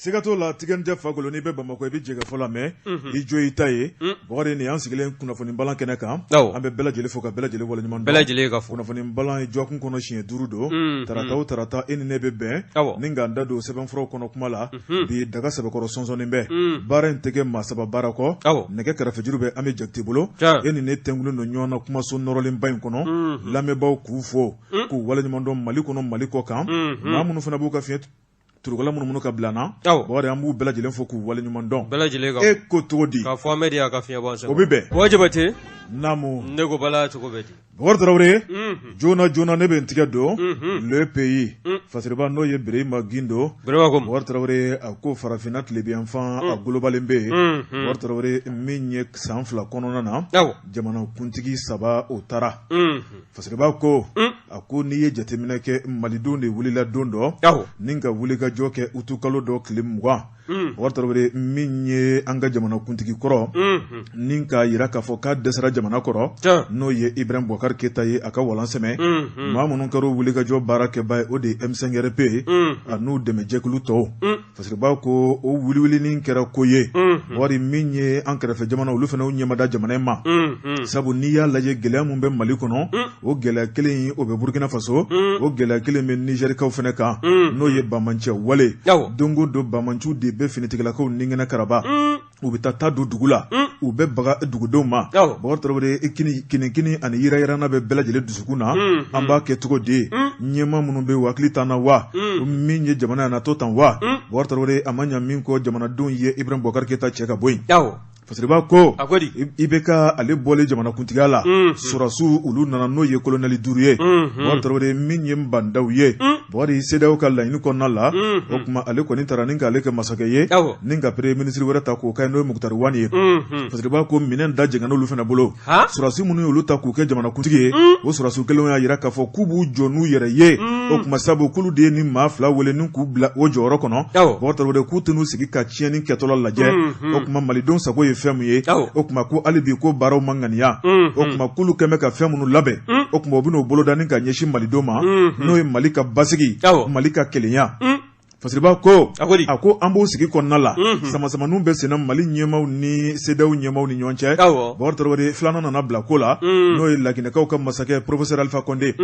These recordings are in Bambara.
Siga t'o la, Tigɛni tɛ Fakolo, n'i bɛ Bamakɔ i bɛ jɛkafɔ lamɛn, i jo i ta ye. Bukari, nin y'an sigilen kunnafoni balan kɛnɛ kan, an bɛ bɛɛ lajɛlen fo ka bɛɛ lajɛlen waleɲuman dɔn. Bɛɛ lajɛlen ka fo. Kunnafoni balan ye dɔgɔkun kɔnɔ siɲɛ 5 don, tarata o tarata e ni ne bɛ bɛn ni k'an da don sɛbɛnfuraw kɔnɔ kuma la. Bi daga sɛbɛkɔrɔ sɔnsɔnni bɛ, baara in tɛ kɛ maa saba baara kɔ, nɛgɛ kɛrɛfɛjuru bɛ Ami Jakite bolo, e ni ne tɛnkulen don ɲɔgɔn na kumaso nɔrɔlenba in kɔnɔ, lamɛnbaaw k'u fo, k'u waleɲuman dɔn Mali kɔnɔ, Mali kɔ kan, maa minnu fana b'u ka fiɲɛ turukala minnu ka bila na, Bukari, an b'u bɛɛ lajɛlen fo k'u waleɲuman dɔn. Bɛɛ lajɛlen kan. E ko cogo di? K'a fɔ Amedi y'a ka fiɲɛ bɔ o bɛ bɛn. Buwa Jabate. Naamu. Ne ko Bala cogo bɛ di? Bukari Tarawele, joona joona ne bɛ n tigɛ don Le Pays, Fasiriba n'o ye Birima Gindo, Bukari Tarawele, a ko farafinna tilebinyanfan a golobalen bɛ yen, Bukari Tarawele, min ye san 2 kɔnɔna na, jamanakuntigi 3 o taara. Fasiriba ko, a ko n'i ye jateminɛ kɛ, malidenw de wulila don dɔ ni ka wulikajɔ kɛ utukalo dɔ tile 20, Bukari Tarawele, min ye an ka jamanakuntigi kɔrɔ ni k'a jira k'a fɔ k'a dɛsɛra jamana kɔrɔ, n'o ye Ibrahim Bubakari Keyita ye, a ka walan sɛmɛ. Maa minnu kɛra wulikajɔ baarakɛba ye, o de ye M5RP ye a n'u dɛmɛjɛkulu tɔw. Fasiriba ko o wuliwulinin kɛra ko ye, wari min ye an kɛrɛfɛ jamana, olu fana ɲɛmada jamana in ma, sabu n'i y'a lajɛ gɛlɛya min bɛ Mali kɔnɔ, o gɛlɛya kelen in o bɛ Burukina Faso, o gɛlɛya kelen bɛ Nizɛrikaw fana kan, n'o ye banbaanciya wale. Don o don banbaanciw de bɛ finitigilakaw ni kɛnɛ karaba, u bɛ taa don dugu la, u bɛ baga dugudenw ma. Bukari Tarawele, kinikini ani yirayirana bɛ bɛɛ lajɛlen dusukun na, an b'a kɛ cogo di? Ɲɛmaa minnu bɛ hakili t'an na wa? Min ye jamana na to tan wa? Bukari Tarawele, a ma ɲɛ min kɔ, jamanadenw ye Ibrahim Bubakari Keyita cɛ ka bɔ yen. Fasiriba ko IBK ale bɔlen jamanakuntigiya la, sɔrɔdasiw olu nana, n'o ye kolonɛli 5 ye. Bukari Tarawele, min ye Ba Ndaw ye, Bukari, CEDEAO ka laɲini kɔnɔna la, o tuma ale kɔni taara ni k'ale kɛ masakɛ ye, ni ka premier ministre wɛrɛ ta k'o kɛ, n'o ye Moctar Ouane ye. Fasiriba ko minɛn da jɛngɛnna olu fana bolo. Sɔrɔdasi minnu y'olu ta k'u kɛ jamanakuntigi ye, o sɔrɔdasi kelenw y'a jira k'a fɔ k'u b'u jɔ n'u yɛrɛ ye. O tuma sabu k'olu de ye nin maa 2 wele ni k'u bila o jɔyɔrɔ kɔnɔ. Bukari Tarawele, k'u tɛn'u sigi ka tiɲɛni kɛtɔla lajɛ. O tuma malidenw sago ye fɛn min ye, o tuma ko hali bi ko baaraw ma ŋaniya. O tuma k'olu kɛlen bɛ ka fɛn minnu labɛn, o tuma u bɛn'o boloda ni ka ɲɛsin malidenw ma, n'o ye Mali ka basigi, Mali ka kelenya. Fasiriba ko a ko an b'o sigi kɔnɔna la, samasamaniw bɛ senna Mali ɲɛmaaw ni CEDEAO ɲɛmaaw ni ɲɔgɔn cɛ. Bukari Tarawele, filanan nana bila ko la, n'o ye Laginɛkaw ka masakɛ professeur Alpha Condé.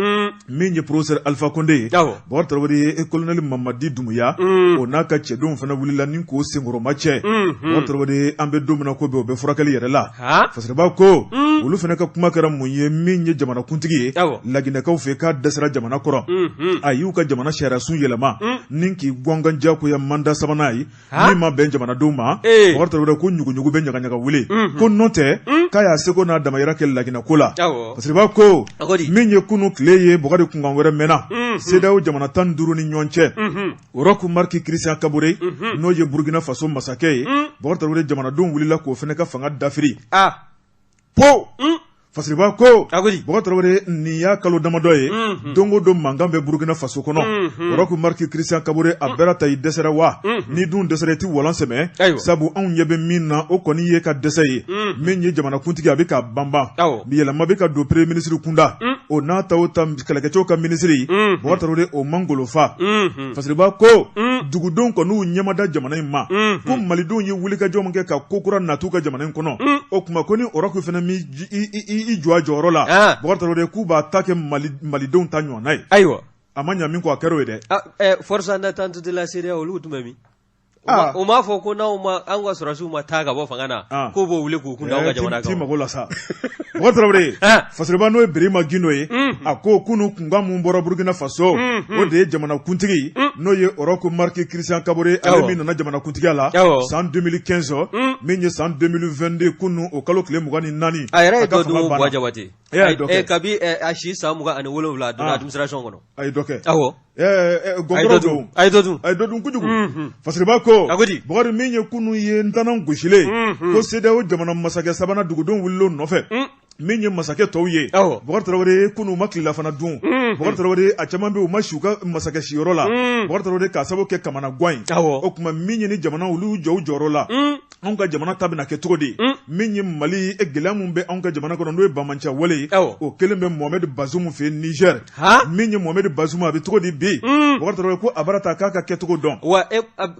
Min ye professeur Alpha Condé ye, Bukari Tarawele, colonel Mamadi Doumbouya, o n'a ka cɛdenw fana wulila ni k'o senkɔrɔma cɛ. Bukari Tarawele, an bɛ don min na ko bi, o bɛ furakɛli yɛrɛ la. Fasiriba ko olu fana ka kuma kɛra mun ye? Min ye jamanakuntigi ye Laginɛkaw fɛ, k'a dɛsɛra jamana kɔrɔ, a y'u ka jamana sariyasun yɛlɛma ni k'i gɔngan diyagoya mandat sabanan ye, min ma bɛn jamanadenw ma. Bukari Tarawele ko ɲuguɲugu bɛ ɲagaɲaga wuli, ko n'o tɛ k'a y'a seko n'a damayira kɛ Laginɛ ko la. Fasiriba ko min ye kunun tile ye, Bukari, kunkan wɛrɛ mɛnna CEDEAO jamana 15 ni ɲɔgɔn cɛ. Roch Marc Christian Kaboré, n'o ye Burukina Faso masakɛ ye, Bukari Tarawele, jamanadenw wulila k'o fana ka fanga dafiri. Po Fasiriba ko Bukari Tarawele, nin y'a kalo damadɔ ye, don o don mankan bɛ Burukina Faso kɔnɔ. Roch Marc Christian Kaboré, a bɛɛ ta i dɛsɛra wa? Ni dun dɛsɛra, i tɛ walan sɛmɛ, sabu anw ɲɛ bɛ min na, o kɔni ye ka dɛsɛ ye. Min ye jamanakuntigi, a bɛ ka banban, yɛlɛma bɛ ka don premier ministre kunda, o n'a ta o ta kɛlɛkɛcɛw ka minisiri, Bukari Tarawele, o man golofa. Fasiriba ko dugudenw kɔni y'u ɲɛmada jamana in ma, ko malidenw ye wulikajɔ min kɛ ka ko kura natu ka jamana in kɔnɔ, o tuma ko ni Roch fana m'i jɔ a jɔyɔrɔ la, Bukari Tarawele, k'u b'a ta kɛ malidenw ta ɲɔgɔnna ye. Ayiwa, a ma ɲa min kɔ, a kɛra o ye dɛ. Force en attente de la CEDEAO, olu tun bɛ min? U m'a fɔ ko n'aw ma an ka sɔrɔdasiw ma taa ka bɔ fanga na, k'u b'o wuli k'u kun da anw ka jamana kan. Mago la sa. Bukari Tarawele, Fasiriba, n'o ye Birima Gindo ye, a ko kunun kunkan min bɔra Burukina Faso, o de ye jamanakuntigi, n'o ye Roch Marc Christian Kaboré, ale min nana jamanakuntigiya la san 2015, min ye san 2022 kunun o kalo tile 24. A yɛrɛ ye dɔ dun, Buwa Jabate. Kabi a si san 27 a donna administration kɔnɔ. A ye dɔ kɛ. Awɔ. Gɔngɔrɔ don. A ye dɔ dun. A ye dɔ dun kojugu. Fasiriba ko. A ko di? Bukari, min ye kunun ye ntanan gosilen, ko CEDEAO jamana masakɛ sabanan, dugudenw wulila o nɔfɛ. Min ye masakɛ tɔw ye, Bukari Tarawele, kunun u ma tilelafana dun. Bukari Tarawele, a caman bɛ u ma si u ka masakɛ siyɔrɔ la, Bukari Tarawele, k'a sababu kɛ kamanagan ye. O tuma min ye ni jamana olu jɔ u jɔyɔrɔ la, anw ka jamana ta bɛna kɛ cogo di? Min ye Mali, gɛlɛya min bɛ anw ka jamana kɔnɔ, n'o ye banbaanciya wale ye, o kelen bɛ Mohamed Bazoum fɛ Niger. Min ye Mohamed Bazoum, a bɛ cogo di bi? Bukari Tarawele ko a bara ta k'a ka kɛcogo dɔn. Wa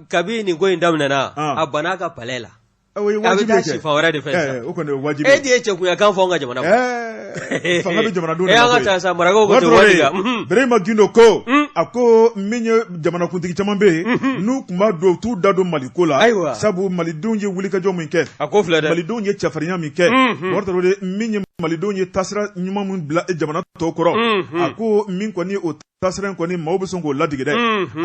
kabi nin ko in daminɛna, a banna a ka palais la. O ye wajibi ye kɛ. Fan wɛrɛ de fɛ sisan. O kɔni ye wajibi ye. E de ye cɛkunya kan fɔ anw ka jamana kɔnɔ. Fanga bɛ jamanadenw de la koyi. An ka taa sa, marakaw ko ten waati kan. Birahima Gindo ko, a ko min ye jamanakuntigi caman bɛ yen, n'u tun b'a dɔn u t'u da don Mali ko la. Ayiwa. Sabu Malidenw ye wulikajɔ min kɛ. A ko filɛ dɛ. Malidenw ye cɛfarinya min kɛ. Bukari Tarawele, min ye Malidenw ye taasira ɲuman min bila jamana tɔw kɔrɔ. A ko min kɔni o Taasira in kɔni maaw bɛ sɔn k'o ladege dɛ.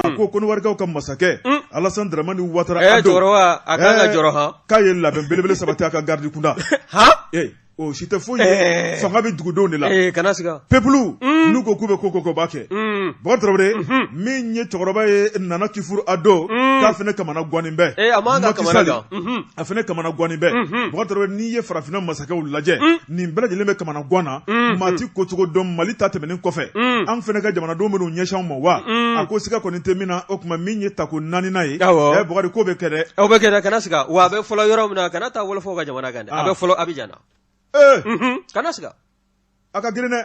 A ko Kɔnɔwarikaw ka masakɛ Alassane Dramane Ouattara Ado, cɛkɔrɔba, a kan ka jɔrɔ han. K'a ye labɛn belebele sabati a ka garidi kunda. Han! O si tɛ foyi ye, fanga bɛ dugudenw de la. Ee, kana siga. Peuple n'u ko k'u bɛ ko o ko kɛ, u b'a kɛ. Bukari Tarawele, min ye cɛkɔrɔba ye Nana Akufo Addo, k'a fana kamana gannen bɛ. Ee, a man kan ka kamana gan. A fana kamana gannen bɛ. Bukari Tarawele, n'i ye farafinna masakɛw lajɛ, nin bɛɛ lajɛlen bɛ kamana gan na. Maa ti kocogo dɔn Mali ta tɛmɛnen kɔfɛ, an fana ka jamanadenw bɛn'u ɲɛsin anw ma wa? A ko siga kɔni tɛ min na, o tuma min ye tako naaninan ye, Bukari, k'o bɛ kɛ dɛ. O bɛ kɛ dɛ, kana siga. Wa a bɛ fɔlɔ yɔrɔ min na, kana taa wɔlɔfɔw ka jamana kan dɛ, a bɛ fɔlɔ Abijan na. Kana siga. A ka girin dɛ,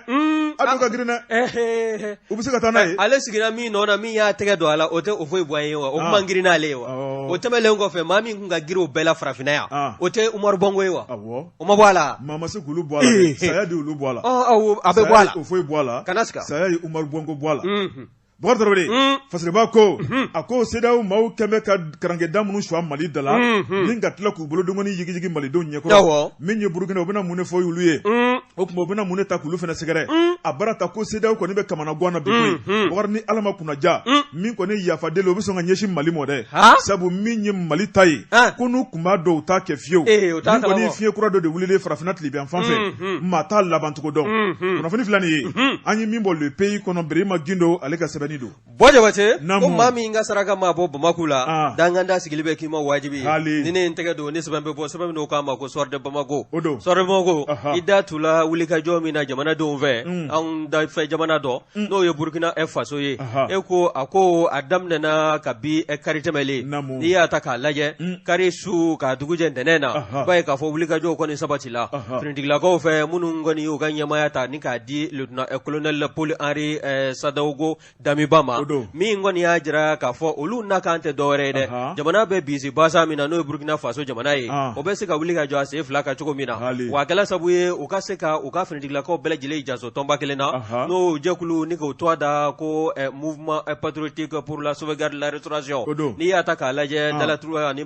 a ka girin dɛ, u bɛ se ka taa n'a ye. Ale sigira min nɔ na, min y'a tɛgɛ don a la, o tɛ Houphouët-Boigny ye wa? O tun man girin n'ale ye wa? O tɛmɛnlen kɔfɛ, maa min tun ka girin o bɛɛ la farafinna yan, o tɛ Umaru Bongo ye wa? O ma bɔ a la. Maa ma se k'olu bɔ a la, saya de y'olu bɔ a la. A bɛ bɔ a la. Houphouët bɔ a la. Kana siga. Saya ye Umaru Bongo bɔ a la. Bukari Tarawele, Fasiriba ko, a ko CEDEAO maaw kɛlen bɛ ka karankɛda minnu suwa Mali da la, ni ka tila k'u bolodenkɔni yigiyigi Malidenw ɲɛkɔrɔ, min ye Burukina, u bɛna mun de fɔ olu ye? O tuma u bɛna mun de ta k'olu fana sɛgɛrɛ? A bara ta ko CEDEAO kɔni bɛ kamanagan na bi koyi. Bukari, ni Ala ma kunnaja, min kɔni yafa deli, o bɛ sɔn ka ɲɛsin Mali ma dɛ, sabu min ye Mali ta ye, ko n'u tun b'a dɔn, u t'a kɛ fiyewu. Nin kɔni ye fiɲɛ kura dɔ de wulilen farafinna tilebinyanfan fɛ, maa t'a labancogo dɔn. Kunnafoni filɛ nin ye, an ye min bɔ Le Pays kɔnɔ, Birima Gindo ale ka sɛbɛnni don. Bɔ Jabate, ko maa min ka saraka ma bɔ Bamako la, danganda sigili bɛ k'i ma wajibi ye. Ni ne ye n tɛgɛ don ni sɛbɛn bɛ bɔ, sɛbɛn min n'o k'a ma ko Soir de Bamako. O don. Soir de Bamako, i da tula wulikajɔ min na jamanadenw fɛ, anw dafɛ jamana dɔ, n'o ye Burukina Faso ye. E ko a ko a daminɛna kabi kari tɛmɛlen. N'i y'a ta k'a lajɛ, kari su k'a dugujɛ ntɛnɛn na, i b'a ye k'a fɔ wulikajɔw kɔni sabatila finitigilakaw fɛ, minnu kɔni y'u ka ɲɛmaaya ta ni k'a di lieutenant colonel Paul Henri Sandaogo Damiba ma, min kɔni y'a jira k'a fɔ olu nakan tɛ dɔwɛrɛ ye dɛ, jamana bɛ bisi basa min na, n'o ye Burukina Faso jamana ye, o bɛ se ka wuli ka jɔ a sen fila kan cogo min na, wa a kɛla sabu ye u ka se ka u ka finitigilakaw bɛɛ lajɛlen janso tɔnba kelen na, n'o jɛkulu ni k'o tɔgɔ da ko mouvement patriotique pour la sauvegarde la restauration. N'i y'a ta k'a lajɛ dalaturu ani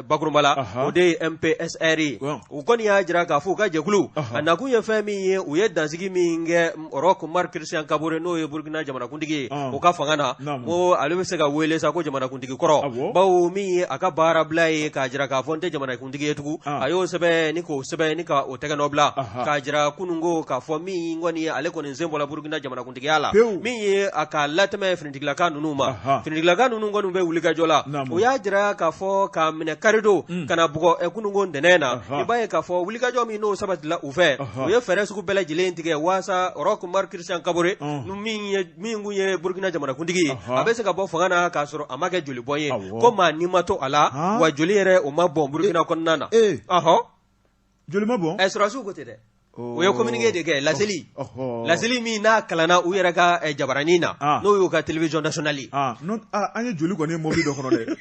bakurunba la, o de ye MPSR ye. U kɔni y'a jira k'a fɔ u ka jɛkulu a nakun ye fɛn min ye, u ye dansigi min kɛ Roch Marc Christian Kabore, n'o ye Burukina jamanakuntigi ye, o ka fanga na, ko ale bɛ se ka wele sa ko jamanakuntigi kɔrɔ, bawo min ye a ka baarabila ye k'a jira k'a fɔ n tɛ jamanakuntigi ye tugun, a y'o sɛbɛn ni k'o sɛbɛn ni ka o tɛgɛnɔ bila k'a jira kununko k'a fɔ min kɔni ye ale kɔni sen bɔra Burukina jamanakuntigiya la, min ye a ka latɛmɛ finitigilaka ninnu ma. Finitigilaka ninnu kɔni bɛ wulikajɔ la, o y'a jira k'a fɔ k'a minɛ karidon ka na bugɔ kununko ntɛnɛn na, i b'a ye k'a fɔ wulikajɔ min n'o sabatila u fɛ, u ye fɛɛrɛ sugu bɛɛ lajɛlen tigɛ waasa Roch Marc Christian Kabore, min kun ye Burukina jamanakuntigi ye, a bɛ se ka bɔ fanga na k'a sɔrɔ a ma kɛ jolibɔn ye, ko maa ni ma to a la, wa joli yɛrɛ o ma bɔn Burukina kɔnɔna na. Joli ma bɔn? Ɛ, sɔrɔdasiw ko ten dɛ. O ye communiqué de kɛ, laseli laseli min n'a kalanna u yɛrɛ ka jabaranin na, n'o y'u ka télévision nationale ye. An ye joli kɔni ye mobili dɔ kɔnɔ dɛ.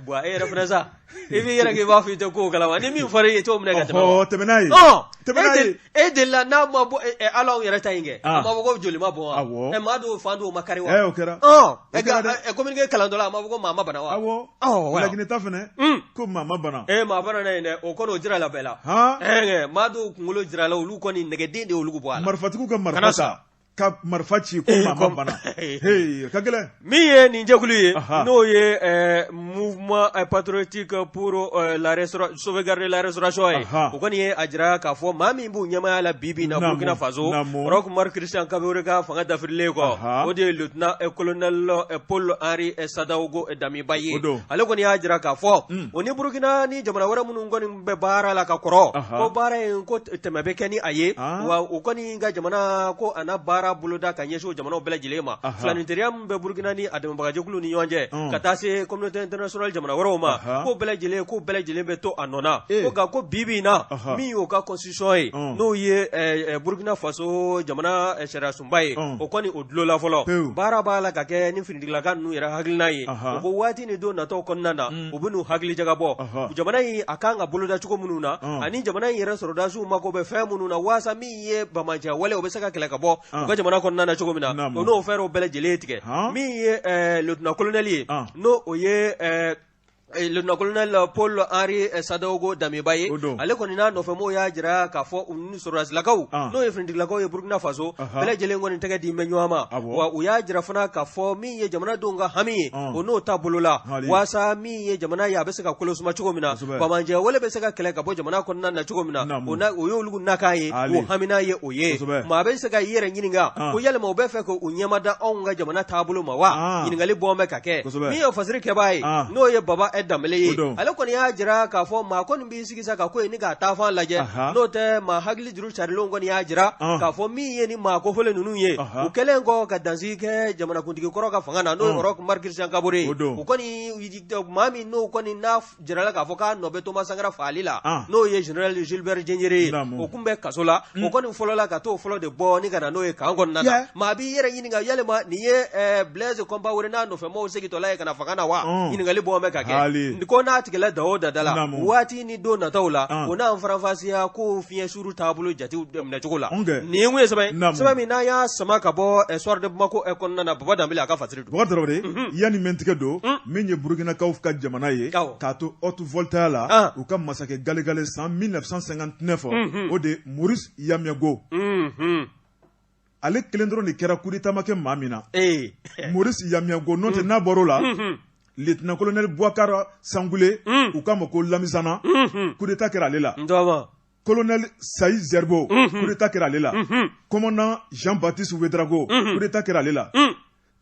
Bon, e yɛrɛ fana sa, i b'i yɛrɛ k'i b'a fɔ i tɛ ko kalama, ni min fɔra i ye i t'o minɛ ka tɛmɛ. Tɛmɛ n'a ye. Tɛmɛ n'a ye. E delila n'a ma bɔ ala anw yɛrɛ ta in kɛ, a ma fɔ ko joli ma bɔn wa? Ɛ, maa dɔw fan dɔw ma kari wa? O kɛra. Ɛ, communiqué kalantɔ la, a ma fɔ ko maa ma bana wa? Awɔ. Laginɛ ta fana, ko maa ma bana. Ee, maa banana yen dɛ, o kɔni o jirala bɛɛ la. Maa dɔw kunkolo jirala, olu kɔni nɛgɛden de y'olu bɔ a la. Marifatigiw ka marifa ta. Ka marifa ci ko maa ma bana ka gɛlɛn. Min ye nin jɛkulu ye, n'o ye Mouvement patriotique pour la sauvegarde de la restauration ye, o kɔni ye a jira k'a fɔ maa min b'u ɲɛmaaya la bi bi in na Burkina Faso, Roch Marc Christian Kaboré ka fanga dafirilen kɔ, o de ye lieutenant colonel Paul Henri Sandaogo Damiba ye. Ale kɔni y'a jira k'a fɔ o ni Burkina ni jamana wɛrɛ minnu kɔni bɛ baara la ka kɔrɔ, ko baara in ko tɛmɛ bɛ kɛ ni a ye, wa u kɔni ka jamana ko a na baara boloda ka ɲɛsin o jamanaw bɛɛ lajɛlen ma. Filaninteriya min bɛ Burukina ni a dɛmɛbagajɛkulu ni ɲɔgɔn cɛ, ka taa se communauté internationale jamana wɛrɛw ma, k'o bɛɛ lajɛlen k'o bɛɛ lajɛlen bɛ to a nɔ na. Ko nka ko bi bi in na, min y'o ka constitution ye, n'o ye Burukina Faso jamana sariyasunba ye, o kɔni o dulola fɔlɔ. Baara b'a la ka kɛ ni finitigilaka ninnu yɛrɛ hakilina ye. U ko waati ni don nataw kɔnɔna na, u bɛ n'u hakili jagabɔ jamana in a kan ka boloda cogo minnu na, ani jamana in yɛrɛ sɔrɔdasiw mako bɛ fɛn minnu na, waasa min ye banbaanciya wale o bɛ se ka kɛlɛ ka bɔ u ka jamana kɔnɔna na cogo min na, o n'o fɛɛrɛw bɛɛ lajɛlen tigɛ. Min ye lieutenant colonel ye, n'o o ye lieutenant colonel Paul Henri Sandaogo Damiba ye, ale kɔni n'a nɔfɛmɔgɔw y'a jira k'a fɔ u ni sɔrɔdasilakaw, n'o ye finitigilakaw ye Burukina Faso, bɛɛ lajɛlen kɔni tɛgɛ di bɛ ɲɔgɔn ma. Wa u y'a jira fana k'a fɔ min ye jamanadenw ka hami ye, o n'o ta bolo la, waasa min ye jamana ye a bɛ se ka kolo suma cogo min na, banbaanciya wale bɛ se ka kɛlɛ ka bɔ jamana kɔnɔna na cogo min na, o y'olu nakan ye, o hamina ye o ye. Maa bɛ se ka i yɛrɛ ɲininka ko yalima u bɛ fɛ k'u ɲɛmada anw ka jamana taabolo ma wa? Ɲininkali bɔn bɛ ka kɛ. Min ye fasiri kɛbaa ye, n'o ye Baba Danbele ye, ale kɔni y'a jira k'a fɔ maa kɔni b'i sigi sa ka ko in ni k'a taafan lajɛ, n'o tɛ maa hakili juru carilenw kɔni y'a jira k'a fɔ min ye ni maa kofɔlen ninnu ye, u kɛlen kɔ ka dansigi kɛ jamanakuntigi kɔrɔ ka fanga na, n'o ye Roch Marc Christian Kaboré ye, u kɔni maa min n'o kɔni n'a jirala k'a fɔ k'a nɔ bɛ Thomas Sankara fagali la, n'o ye général Gilbert Diendéré ye, o tun bɛ kaso la, o kɔni fɔlɔla ka t'o fɔlɔ de bɔ ni ka na n'o ye camp kɔnɔna na. Maa b'i yɛrɛ ɲininka yalima nin ye Blaise Compaoré n'a nɔfɛmɔgɔw segintɔla ye ka na fanga na wa? Ɲininkali bɔn bɛ ka kɛ ko n'a tigɛla da o da da la waati ni don nataw la, o n'an faranfasiya ko fiɲɛ suru taabolo jate minɛcogo la. Nin ye sɛbɛn min n'an y'a sama ka bɔ Soir de Bamako kɔnɔna na, Baba Danbele a ka fasiri. Bubakari Tarawele, yanni n bɛ n tigɛ don min ye Burukinakaw ka jamana ye, k'a to Haute Volta la, u ka masakɛ galegale san 1959, o de ye Maurice Yaméogo, ale kelen dɔrɔn de kɛra coup d'État ma kɛ maa min na, Maurice Yaméogo. N'o tɛ, n'a bɔr'o la, lieutenant colonel Boubacar Sangoulé, u k'a ma ko Lamizana, coup d'État kɛra ale la. Colonel Sayi Zerbo, coup d'État kɛra ale la. Commandant Jean-Baptiste Ouédraogo, coup d'État kɛra ale la.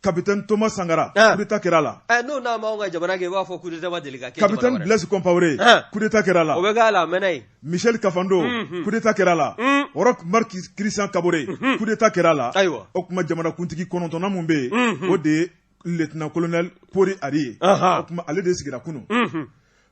Capitaine Thomas Sankara, coup d'État kɛra a la. N'o n'a ma anw ka jamana kɛ, i b'a fɔ coup d'État ma deli ka kɛ. Capitaine Blaise Compaoré, coup d'État kɛra a la. O bɛ k'a la, a mɛnna yen. Michel Kafando, coup d'État kɛra a la. Roch Marc Christian Kaboré, coup d'État kɛra a la. Ayiwa. O tuma jamanakuntigi kɔnɔntɔnnan min bɛ yen, o de ye lieutenant colonel Paul Henri ye. O tuma ale de sigira kunun.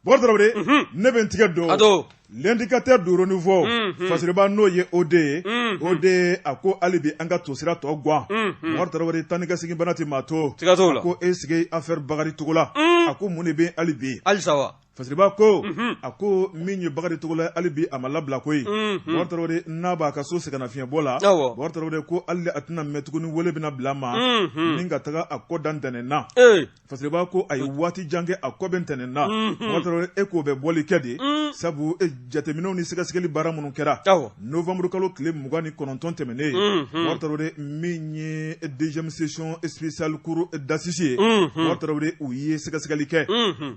Bubakari Tarawele, ne bɛ n tigɛ don. A don. L'indicateur du renouveau, Fasiriba, n'o ye OD ye, OD a ko hali bi an ka tosira tɔ gan. Bubakari Tarawele, taa ni ka segin bana tɛ maa to. Siga t'o la. A ko est ce que affaire Bakari Togola, a ko mun de bɛ hali bi? Halisa wa? Fasiriba ko, a ko min ye Bakari Togola hali bi a ma labila koyi. Bubakari Tarawele, n'a b'a ka so sɛgɛnnafiɲɛbɔ la. Bubakari Tarawele ko hali a tɛna mɛn tuguni, wele bɛna bila a ma ni ka taga a kɔ da ntɛnɛn na. Fasiriba ko a ye waati jan kɛ a kɔ bɛ ntɛnɛn na. Bubakari Tarawele, e k'o bɛ bɔli kɛ de, sabu jateminɛw ni sɛgɛsɛgɛli baara minnu kɛra novembre kalo tile 29 tɛmɛnen ye. Bubakari Tarawele, min ye deuxième session spéciale cour d'assises ye, Bubakari Tarawele, u ye sɛgɛsɛgɛli kɛ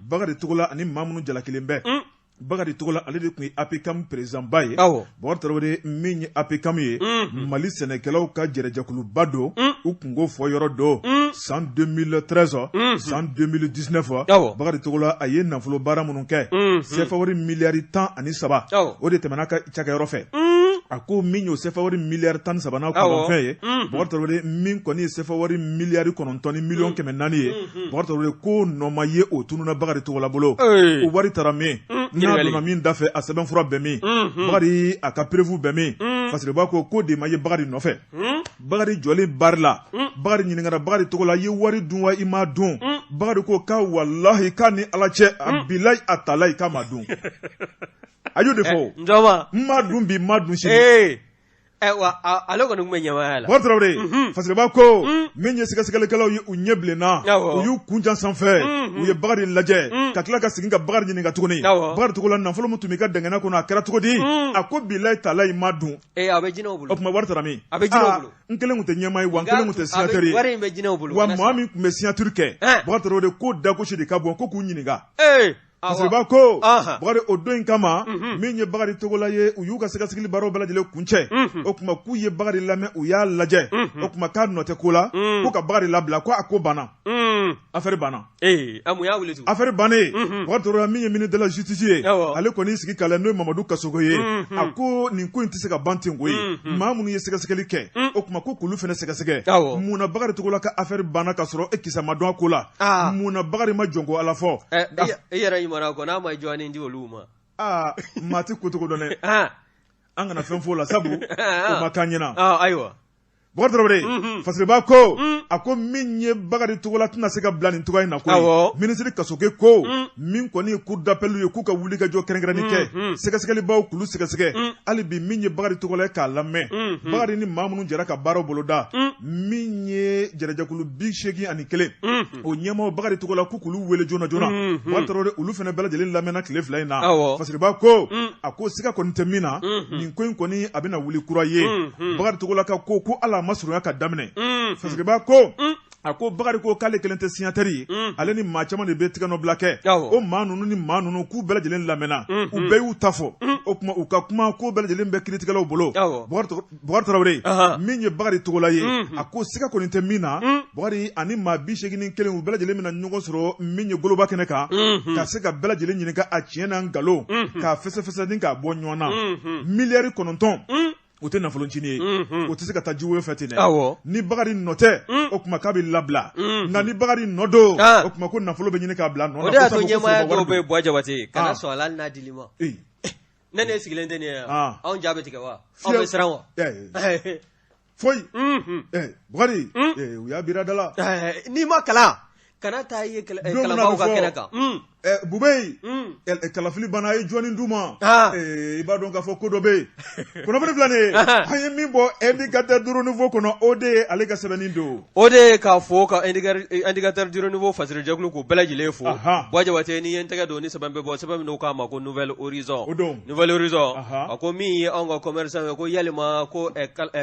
Bakari Togola ani maa minnu jalakilen bɛ. Bakari Togola, ale de tun ye APCAM président ba ye. Bubakari Tarawele, min ye APCAM ye, Mali sɛnɛkɛlaw ka jɛrɛjɛkuluba don, u kunko fɔ yɔrɔ don. San 2013, san 2019, Bakari Togola a ye nafolo baara minnu kɛ, CFA wari miliyari 13, o de tɛmɛna ka cakɛyɔrɔ fɛ. A ko min y'o CFA wari miliyari 13 n'a kɔnɔntɔn ye, Bubakari Tarawele, min kɔni ye CFA wari miliyari 9 ni miliyɔn 400 ye, Bubakari Tarawele ko nɔ ma ye, o tununna Bakari Togola bolo. O wari taara min? N'a donna min da fɛ, a sɛbɛnfura bɛ min? Bakari a ka preuve bɛ min? Fasiriba ko ko de ma ye Bakari nɔfɛ. Bakari jɔlen barre la, Bakari ɲininkara: Bakari Togola, i ye wari dun wa i ma dun? Bakari ko k'a walahi, k'a ni Ala cɛ, a bilayi, a talayi, k'a ma dun. A y'o de fɔ: n ma dun bi, n ma dun sini. Wa ale kɔni tun bɛ ɲɛmaaya la. Bukari Tarawele, Fasiriba ko min ye sɛgɛsɛgɛlikɛlaw ye, u ɲɛ bilenna, u y'u kun jan sanfɛ, u ye Bakari lajɛ ka tila ka segin ka Bakari ɲininka tuguni. Bakari Togola, nafolo min tun b'i ka dɛngɛnɛ kɔnɔ, a kɛra cogo di? A ko bilayi talayi ma dun. A bɛ jinɛw bolo. O tuma wari taara min? A bɛ jinɛw bolo. N kelen tun tɛ ɲɛmaa ye wa, n kelen tun tɛ signataire ye. Wari in bɛ jinɛw bolo. Wa maa min tun bɛ signature kɛ, Bukari Tarawele ko dagosi de ka bon ko k'u ɲininka. Fasiriba ko Bakari, o don in kama, min ye Bakari Togola ye, u y'u ka sɛgɛsɛgɛli baaraw bɛɛ lajɛlen kuncɛ. O tuma k'u ye Bakari lamɛn, u y'a lajɛ, o tuma k'a nɔ tɛ ko la, ko ka Bakari labila, ko a ko banna, affaire banna. Affaire bannen, Bakari Togola, min ye ministre de la justice ye, ale kɔni sigi k'a lajɛ, n'o ye Mamadu Kasogo ye, a ko nin ko in tɛ se ka ban ten koyi. Maa minnu ye sɛgɛsɛgɛli kɛ, o tuma ko k'olu fana sɛgɛsɛgɛ. Mun na Bakari Togola ka affaire banna ka sɔrɔ e kisɛ ma dɔn a ko la? Mun na Bakari ma jɔn ko Ala fɔ? E yɛrɛ ɲuman ko n'a ma jɔn di olu ma. Aa, maa tɛ ko cogo dɔn dɛ. An kana fɛn fɔ o la, sabu o ma k'an ɲɛna. Ayiwa. Bukari Tarawele, Fasiriba ko, a ko min ye Bakari Togola tɛna se ka bila nin cogoya in na koyi. Minisiri Kasoge ko min kɔni ye cour d'appel ye, k'u ka wuli ka jɔ kɛrɛnkɛrɛnni kɛ, sɛgɛsɛgɛlibaw k'olu sɛgɛsɛgɛ hali bi, min ye Bakari Togola ye k'a lamɛn, Bakari ni maa minnu jɛra ka baaraw boloda, min ye jɛrɛjɛkulu 81 o ɲɛmaaw, Bakari Togola k'u k'olu wele joona joona. Bukari Tarawele, olu fana bɛɛ lajɛlen lamɛnna tile 2 in na. Fasiriba ko, a ko siga kɔni tɛ min na, nin ko in kɔni a bɛna wuli kura ye. Bakari Togola ka ko ko ala ma surunya ka daminɛ. Fasiriba ko, a ko Bakari ko k'ale kelen tɛ signataire ye, ale ni maa caman de bɛ tigɛnɔbila kɛ. O maa ninnu ni maa ninnu, k'u bɛɛ lajɛlen lamɛnna, u bɛɛ y'u ta fɔ. O tuma u ka kuma ko bɛɛ lajɛlen bɛ kiiritigɛlaw bolo. Bukari Tarawele, min ye Bakari Togola ye, a ko siga kɔni tɛ min na, Bakari ani maa 81, u bɛɛ lajɛlen bɛna ɲɔgɔn sɔrɔ min ye goloba kɛnɛ kan, ka se ka bɛɛ lajɛlen ɲininka a tiɲɛ n'a nkalon, k'a fɛsɛfɛsɛ ni k'a bɔ ɲɔgɔn na. Miliyari 9, o tɛ nafolo ncinin ye, o tɛ se ka taa jiwoyo fɛ ten dɛ. Ni Bakari nɔ tɛ, o tuma k'a bɛ labila, nka ni Bakari nɔ don, o tuma ko nafolo bɛ ɲini k'a bila nɔ na. O de y'a to ɲɛmaaya dɔw bɛ Buwa Jabate, kana sɔn a la hali n'a dil'i ma. Ne ne sigilen tɛ nin ye yan, anw ja bɛ tigɛ wa, anw bɛ siran wa? Foyi. Bukari, u y'a bira da la. N'i ma kalan, kana taa i ye kalanbaaw ka kɛnɛ kan. Bubɛyi, kalafili banna, a ye jɔnni d'u ma? I b'a dɔn k'a fɔ ko dɔ bɛ yen. Kunnafoni filɛ nin ye, an ye min bɔ Indicateur du renouveau kɔnɔ, o de ye ale ka sɛbɛnni don. O de ye k'a fo ka Indicateur du renouveau fasirijɛkulu k'u bɛɛ lajɛlen fo. Buwa Jabate, n'i ye n tɛgɛ don ni sɛbɛn bɛ bɔ, sɛbɛn min n'u k'a ma ko Nouvel Horizon. O don. Nouvel Horizon, a ko min ye anw ka commerçant ye, ko yalima ko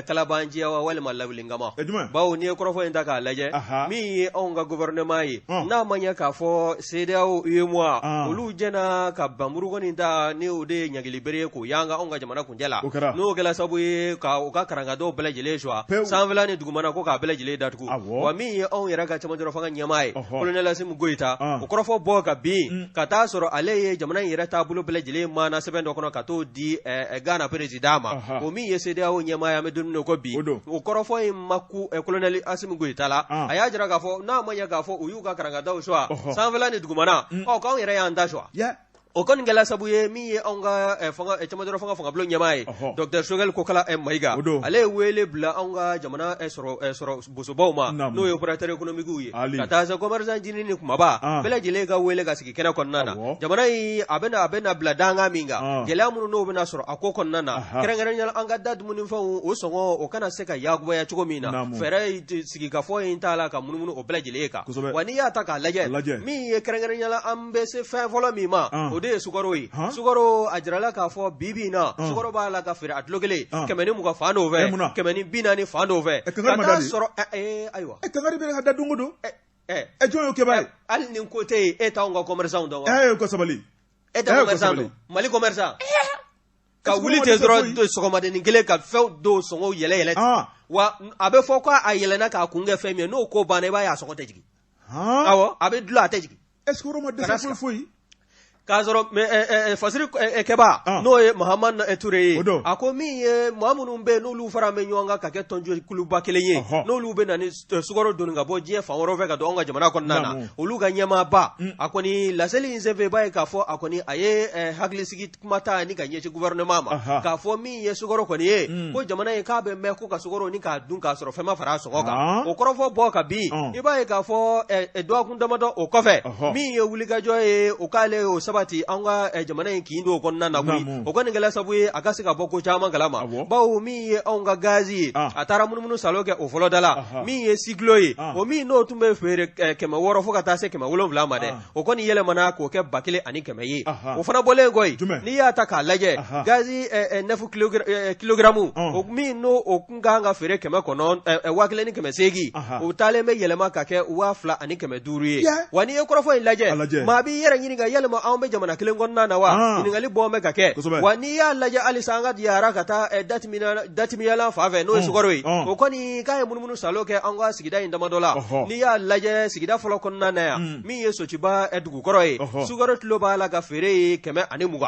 kalabanciya wa walima lawulinkama? Bawo n'i ye kɔrɔfɔ in ta k'a lajɛ, min ye anw ka gouvernement ye, n'a ma ɲɛ k'a fɔ CEDEAO, UEMOA, olu jɛna ka banburu kɔni ta, ni o de ye ɲangili bere ye k'o yanga anw ka jamana kuncɛ la, n'o kɛra sababu ye ka u ka karankadaw bɛɛ lajɛlen suwa, sanfɛla ni dugumana, ko k'a bɛɛ lajɛlen datugu. Wa min ye anw yɛrɛ ka cɛmancɛ fanga ɲɛmaa ye, colonel Asimi Goyita, o kɔrɔfɔ bɔ ka bin ka taa sɔrɔ ale ye jamana in yɛrɛ taabolo bɛɛ lajɛlen maana sɛbɛn dɔ kɔnɔ ka t'o di Ghana président ma, o min ye CEDEAO ɲɛmaa ye an bɛ don min na ko bi. O kɔrɔfɔ in ma ku colonel Asimi Goyita la. A y'a jira k'a fɔ n'a ma ɲɛ k'a fɔ u y'u ka karankadaw suwa sanfɛla ni dugumana, ɔ k'anw yɛrɛ y'an ta suwa. O kɔni kɛla sabu ye min ye anw ka cɛmancɛ fanga fangabulon ɲɛmaa ye, docteur Choguel Kokala Mayiga, ale ye wele bila anw ka jamana sɔrɔ bosobaw ma, n'o ye opérateur économique ye, ka taa se commerçant ncinin ni kunbaba bɛɛ lajɛlen ka wele ka sigi kɛnɛ kɔnɔna na. Jamana in a bɛna bila dankan min kan, gɛlɛya minnu n'o bɛna sɔrɔ a ko kɔnɔna na, kɛrɛnkɛrɛnnenya la an ka da dumunifɛnw o sɔngɔ o kana se ka yakubaya cogo min na, fɛɛrɛ sigikafɔ in t'a la ka munumunu o bɛɛ lajɛlen kan. Wa n'i y'a ta k'a lajɛ, min ye kɛrɛnkɛrɛnnenya la an bɛ se fɛn fɔlɔ min ma, o de ye sukaro ye. Sukaro, a jirala k'a fɔ bi bi in na, sukaro b'a la ka feere a kilo kelen 120 fan dɔw fɛ, 140 fan dɔw fɛ, ka taa sɔrɔ ayiwa. Kangari bɛ ka da don o don. Jɔn y'o kɛbaa ye? Hali ni ko tɛ yen, e t'anw ka commerçant dɔn wa? E ka sabali. E tɛ commerçant dɔn? Mali commerçant ka wuli ten dɔrɔn sɔgɔmadennin kelen ka fɛnw dɔw sɔngɔw yɛlɛ yɛlɛ, wa a bɛ fɔ ko a yɛlɛnna k'a kun kɛ fɛn min ye, n'o ko banna, i b'a ye a sɔngɔ tɛ jigin. Awɔ, a bɛ dulon, a tɛ jigin. Est-ce que ma dɛsɛ foyi foyi? K'a sɔrɔ fasiri kɛba, n'o ye Mahamani Ture ye, a ko min ye maa minnu bɛ yen n'olu fara bɛ ɲɔgɔn kan ka kɛ tɔnjɛkuluba kelen ye, n'olu bɛ na ni sukaro doni ka bɔ diɲɛ fan wɛrɛw fɛ ka don anw ka jamana kɔnɔna na, olu ka ɲɛmaaba, a kɔni laseli in senfɛ, i b'a ye k'a fɔ a kɔni a ye hakilisigi kuma ta ni ka ɲɛsin gouvernement ma, k'a fɔ min ye sukaro kɔni ye, ko jamana in k'a bɛ mɛn ko ka sukaro ni k'a dun k'a sɔrɔ fɛn ma fara a sɔngɔ kan. O kɔrɔfɔ bɔ ka bin, i b'a ye k'a fɔ dɔgɔkun damadɔ o kɔfɛ, min ye wulikajɔ ye, o k'ale o sabati an ka jamana in kin dɔw kɔnɔna na koyi o kɔni kɛla sabu ye a ka se ka bɔ ko caman kalama bawo min ye anw ka gazi ye a taara munumunu salo kɛ o fɔlɔ da la min ye sikilo ye o min n'o tun bɛ feere 600 fo ka taa se 700 ma dɛ o kɔni yɛlɛmana k'o kɛ 1100 ye o fana bɔlen kɔ yen n'i y'a ta k'a lajɛ gazi 9 kilogaramu o min n'o o tun kan ka feere 1800, o taalen bɛ yɛlɛma ka kɛ 2500 ye wa n'i ye kɔrɔfɔ in lajɛ maa b'i yɛrɛ ɲininka yalima anw bɛ jamana kelen kɔnɔna na wa ɲininkali bɔn bɛ ka kɛ wa n'i y'a lajɛ halisa an ka yara ka taa datimiyala fan fɛ n'o ye sukaro ye o kɔni k'a ye munumunu salo kɛ an ka sigida in damadɔ la n'i y'a lajɛ sigida fɔlɔ kɔnɔna na yan min ye Sotiba dugukɔrɔ ye sukaro kilo b'a la ka feere ye 120